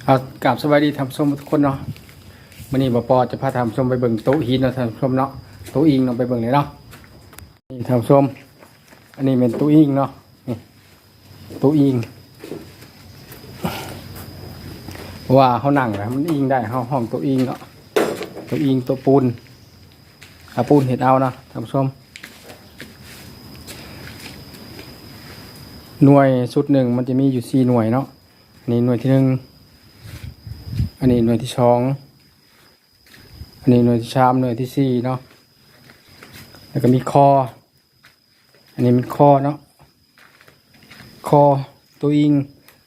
ເອົາ ກາບສະບາຍດີທ່ານຜູ້ຊົມທຸກຄົນເນາະ. ມື້ນີ້ບໍ່ປໍຈະພາທ່ານຜູ້ຊົມໄປເບິ່ງໂຕະຫີນເນາະທ່ານຜູ້ຊົມເນາະ, ໂຕະອີງເນາະ, ໄປເບິ່ງເລີຍເນາະ. ນີ້ທ່ານຜູ້ຊົມ, ອັນນີ້ແມ່ນໂຕະອີງເນາະ, ນີ້ໂຕະອີງ ເພາະວ່າເຮົານັ່ງແລ້ວມັນອີງໄດ້, ເຮົາຮ້ອງໂຕະອີງເນາະ, ໂຕະອີງ ໂຕະປູນ, ເອົາປູນເຮັດເອົາເນາະທ່ານຜູ້ຊົມ. ໜ່ວຍຊຸດໜຶ່ງມັນຈະມີຢູ່ສີ່ໜ່ວຍເນາະ. ອັນນີ້ໜ່ວຍທີໜຶ່ງ, ອັນນີ້ໜ່ວຍທີສອງ, ອັນນີ້ໜ່ວຍທີສາມ, ໜ່ວຍທີສີ່ເນາະ. ແລ້ວກໍມີຄໍ, ອັນນີ້ມັນຄໍເນາະ, ຄໍໂຕະອີງ,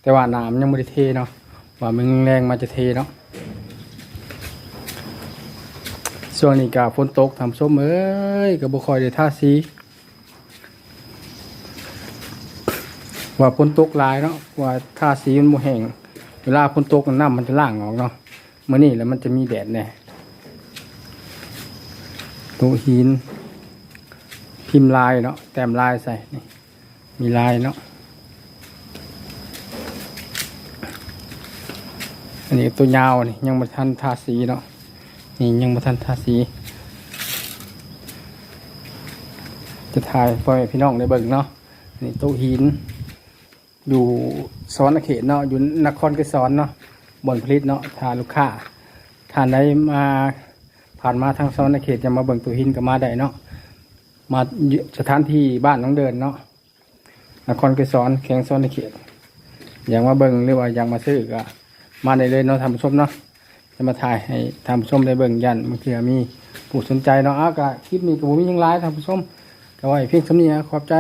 ແຕ່ວ່າໜ້າມັນຍັງບໍ່ໄດ້ເທເນາະ, ວ່າມື້ແລງມາຈະເທເນາະ. ຊ່ວງນີ້ກໍຝົນຕົກທ່ານຜູ້ຊົມເອີຍ, ກໍບໍ່ຄ່ອຍໄດ້ທາສີ ວ່າຝົນຕົກຫຼາຍເນາະ, ວ່າທາສີມັນບໍ່ແຫ້ງ, ເວລາຝົນຕົກນ້ຳມັນຈະລ້າງອອກເນາະ. ມື້ນີ້ແຫຼະມັນຈະມີແດດແດ່. ໂຕະຫີນ ພິມລາຍເນາະ, ແຕ້ມລາຍໃສ່ ນີ້ມີລາຍເນາະ. ອັນນີ້ໂຕຍາວນີ້ຍັງບໍ່ທັນທາສີເນາະ, ນີ້ຍັງບໍ່ທັນທາສີ. ຈະຖ່າຍໃຫ້ພໍ່ແມ່ພີ່ນ້ອງໄດ້ເບິ່ງເນາະ. ນີ້ໂຕະຫີນ ຢູ່ສະຫວັນນະເຂດເນາະ, ຢູ່ນະຄອນໄກສອນເນາະ, ບ່ອນຜະລິດເນາະ. ຖ້າລູກຄ້າທ່ານໃດມາ ຜ່ານມາທາງສະຫວັນນະເຂດ ຢາກມາເບິ່ງໂຕະຫີນກໍມາໄດ້ເນາະ, ມາຢູ່ສະຖານທີ່ບ້ານໜອງເດີນເນາະ, ນະຄອນໄກສອນ ແຂວງສະຫວັນນະເຂດ. ຢາກມາເບິ່ງ ຫຼືວ່າຢາກມາຊື້ກໍມາໄດ້ເລີຍເນາະທ່ານຜູ້ຊົມເນາະ. ຈະມາຖ່າຍໃຫ້ທ່ານຜູ້ຊົມໄດ້ເບິ່ງ, ຢ້ານບາງເທື່ອມີຜູ້ສົນໃຈເນາະ. ເອົາ ກໍຄລິບນີ້ກໍບໍ່ມີຫຍັງຫຼາຍທ່ານຜູ້ຊົມ, ກໍໄວ້ພຽງສ່ຳນີ້. ຂອບໃຈ.